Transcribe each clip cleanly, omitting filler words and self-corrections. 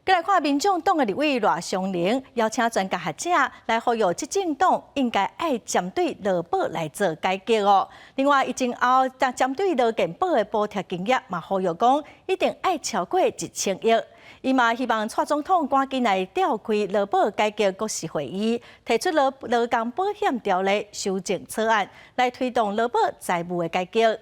閣來看民眾黨的立委賴香伶邀請專家學者來呼籲執政黨應該愛針對勞保來做改革哦。另外，伊前後針對勞健保的補貼金額嘛，呼籲講一定愛超過1000億。伊嘛希望蔡總統趕緊來召開勞保改革國是會議，提出勞勞工保險條例修正草案，來推動勞保財務的改革。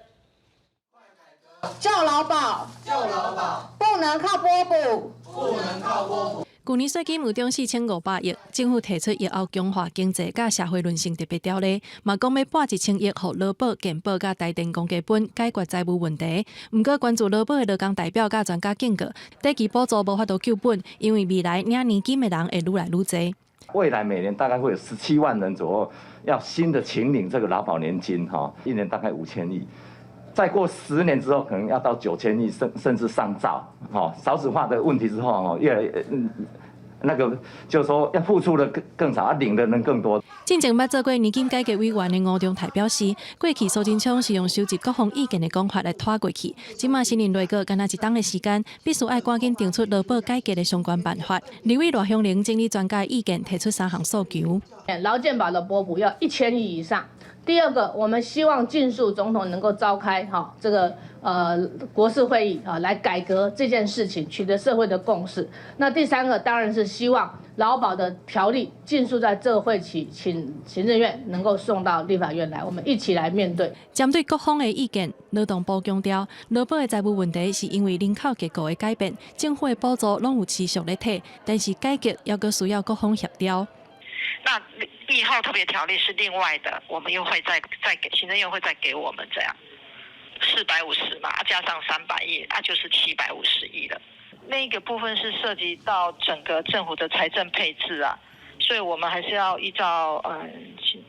救勞保，救勞保，不能靠撥補，不能靠撥補。舊年稅金有漲4500億，政府提出疫後強化經濟佮社會韌性特別條例，嘛講欲撥1000億予勞保、健保佮台電公家分解決財務問題。毋過關注勞保的勞工代表佮專家警告，短期補助無法度救本，因為未來領年金的人會愈來愈濟。未來每年大概會有17萬人左右要新的請領這個勞保年金，哈，一年大概5000億。再過10年之後，可能要到9000億，甚至上兆。吼，少子化的問題之後，吼，越來越那個，就是說要付出的更少，啊，領的人更多。進前捌做過年金改革委員的吳中泰表示，過去蘇貞昌是用收集各方意見的講法來拖過去，這馬新任內閣干焦一冬的時間，必須愛趕緊定出勞保改革的相關辦法。立委賴香伶整理專家意見，提出三項訴求。勞健保的撥補要1000億以上。第二個，我們希望盡速總統能夠召開哈這個國是會議啊，來改革這件事情，取得社會的共識。那第三個當然是希望勞保的條例盡速在這個會期，請行政院能夠送到立法院來，我們一起來面對。針對各方的意見，勞動部強調，勞保的財務問題是因為人口結構的改變，政府的補助攏有持續咧提，但是改革猶閣需要各方協調。那疫後特別條例是另外的，我們又會再給行政院會再給我們這樣450嘛，加上300億，啊就是750億了。那個部分是涉及到整個政府的財政配置啊，所以我們還是要依照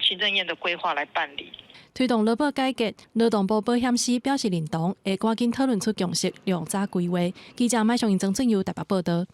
行政院的規劃來辦理。推動勞保改革，勞動部保險司表示認同，會趕緊討論出共識，量早規劃。記者麥尚英、曾俊佑台北報道。